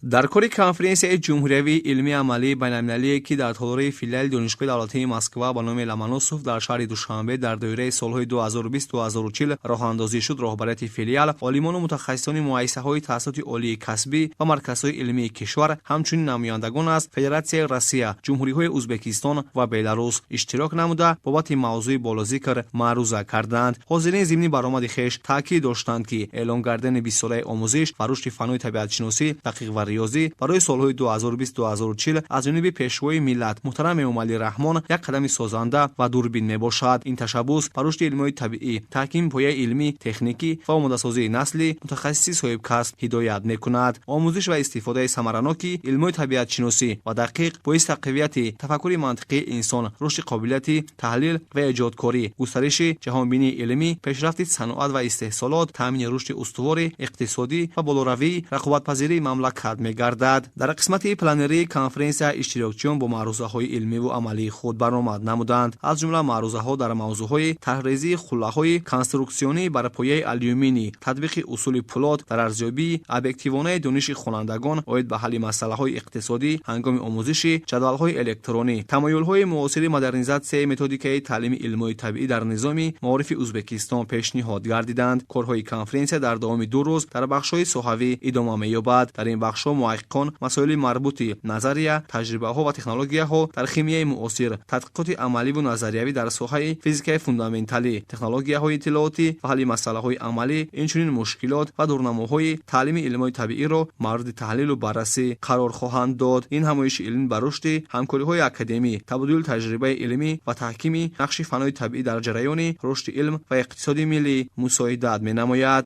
Дар кори конференсияи ҷумҳуриявии илмии амалии байналмилалие, ки дар толори филиали Донишгоҳи давлатии Москва ба номи Ломоносов дар шаҳри Душанбе дар доираи солҳои 2020-2040 роҳандозӣ шуд, роҳбарияти филиал, олимону мутахассисони муассисаҳои таҳсилоти олии касбӣ ва марказҳои илмии кишвар, ҳамчунин намояндагон аз Федератсияи Россия, ҷумҳуриҳои Узбекистон ва Беларус иштирок намуда, бобати мавзӯи болозикр маъруза карданд. Ҳозирин зимни баромади хеш таъкид доштанд, ки эълон гардидани 20-солаи омӯзиш ва рушди фанҳои табиатшиносӣ, дақиқ ва риёзӣ барои солҳои 2020-2040 аз ҷониби Пешвои миллат муҳтарам Эмомалӣ Раҳмон як қадами созанда ва дурбин мебошад. Ин ташаббус ба рушди илмҳои табиӣ, таҳкими пояи илмӣ, техникӣ ва омодасозии насли мутахассиси соҳибкасб ҳидоят мекунад. Омӯзиш ва истифодаи самараноки илмҳои табиатшиносӣ ва дақиқ боиси тақвияти тафаккури мантиқии инсон, рушди қобилияти таҳлил ва эҷодкорӣ, густариши ҷаҳонбинии илмӣ, пешрафти саноат ва истеҳсолот, таъмини рушди устувори иқтисодӣ ва болоравии рақобатпазирии мамлакат мегардад. Дар қисмати пленарии конференсия иштирокчиён бо маърузаҳои илмиву амалии худ баромад намуданд. Аз ҷумла маърузаҳо дар мавзӯъҳои тарҳрезии хуллаҳои конструксионӣ бар пояи алюминий, татбиқи усули пулод дар арзёбии объективонаи дониши хонандагон оид ба ҳалли масъалаҳои иқтисодӣ ҳангоми омӯзиши ҷадвалҳои электронӣ, тамоюлҳои муосири модернизатсияи методикаи таълими илмҳои табиӣ дар низоми маорифи Узбекистон пешниҳод гардиданд. Корҳои конференсия дар давоми 2 рӯз дар бахшҳои соҳавӣ идома меёбад. Дар ин бахшҳо муҳаққиқон масоили марбути назария, таҷрибаҳо ва технологияҳо дар химияи муосир, тадқиқоти амаливу назариявӣ дар соҳаи физикаи фундаменталӣ, технологияҳои иттилоотӣ ва ҳалли масъалаҳои амалӣ, инчунин мушкилот ва дурнамоҳои таълими илмҳои табииро мавриди таҳлилу баррасӣ қарор хоҳанд дод. Ин ҳамоиши илмӣ ба рушди ҳамкориҳои академӣ, табодули таҷрибаи илмӣ ва таҳкими нақши фанҳои табиӣ дар ҷараёни рушди илм ва иқтисоди миллӣ мусоидат менамояд.